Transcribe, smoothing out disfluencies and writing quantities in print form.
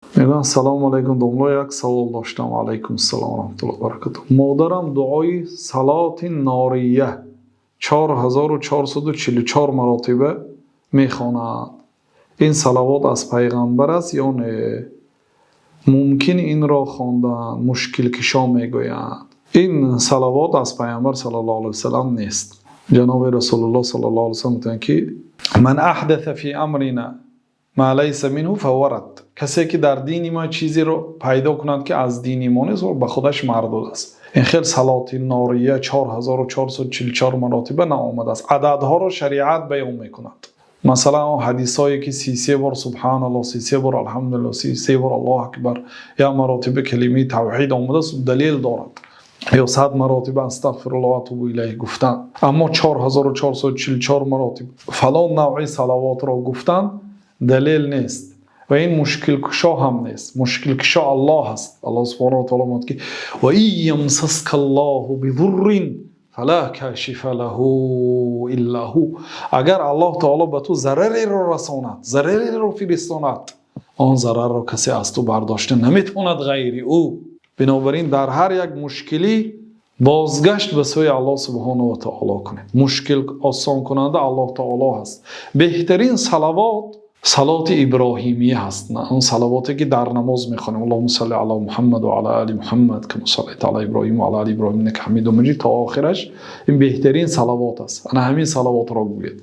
Мегӯянд: «Салому алайкум, домло, як савол доштам». Алайкум ассалом ва раҳматуллоҳи ва баракатуҳ. Модарам дуои салоти нория 4444 маротиба мехонад. Ин салавот аз пайғамбар аст ё не? Мумкин инро хондан мушкилкушо мегӯянд. Ин салавот аз пайғамбар саллаллоҳу алайҳи васаллам нест. Ҷаноби Расулуллоҳ саллаллоҳу алайҳи васаллам гуфтанд, ки «من أحدث في أمرنا ما ليس منه فهو رد». Касе ки дар дини мо чизеро пайдо кунад, ки аз дини мо нест, ба худаш мардуд аст. Ин хел салоти нория 4444 маротиба наомадааст. Ададҳоро шариат баён мекунад. Масалан, он ҳадисҳое ки 33 бор субҳаналлоҳ, 33 бор алҳамдулиллоҳ, 33 бор Аллоҳу акбар, як маротиба калимаи тавҳид омадааст, далел дорад, ё 100 маротиба астағфируллоҳ ва атубу илайҳ гуфтан. Аммо 4444 маротиба фалон навъи салавотро гуфтан далел нест ва ин мушкилкушо ҳам нест. Мушкилкушо Аллоҳ аст. Аллоҳ субҳонаҳу ва таъоло мегӯяд, ки وإن يمسسك الله بضر فلا كاشف له إلا هو. Агар Аллоҳ таоло ба ту зарареро расонад, зарареро фиристонад, он зарарро касе аз ту бардошта наметавонад ғайри ӯ. Бинобар ин дар ҳар як мушкилӣ бозгашт ба сӯи Аллоҳ субҳонаҳу ва таоло кунед. Мушкил осонкунанда Аллоҳ таоло ҳаст. Беҳтарин салавот салоти иброҳимия ҳаст, он салавоте ки дар намоз мехонем: اللهم صل على محمد وعلى آل محمد كما صليت على إبراهيم وعلى آل إبراهيم إنك حميد مجيد, то охираш. Ин беҳтарин салавот аст. Ана ҳамин салавотро гӯед.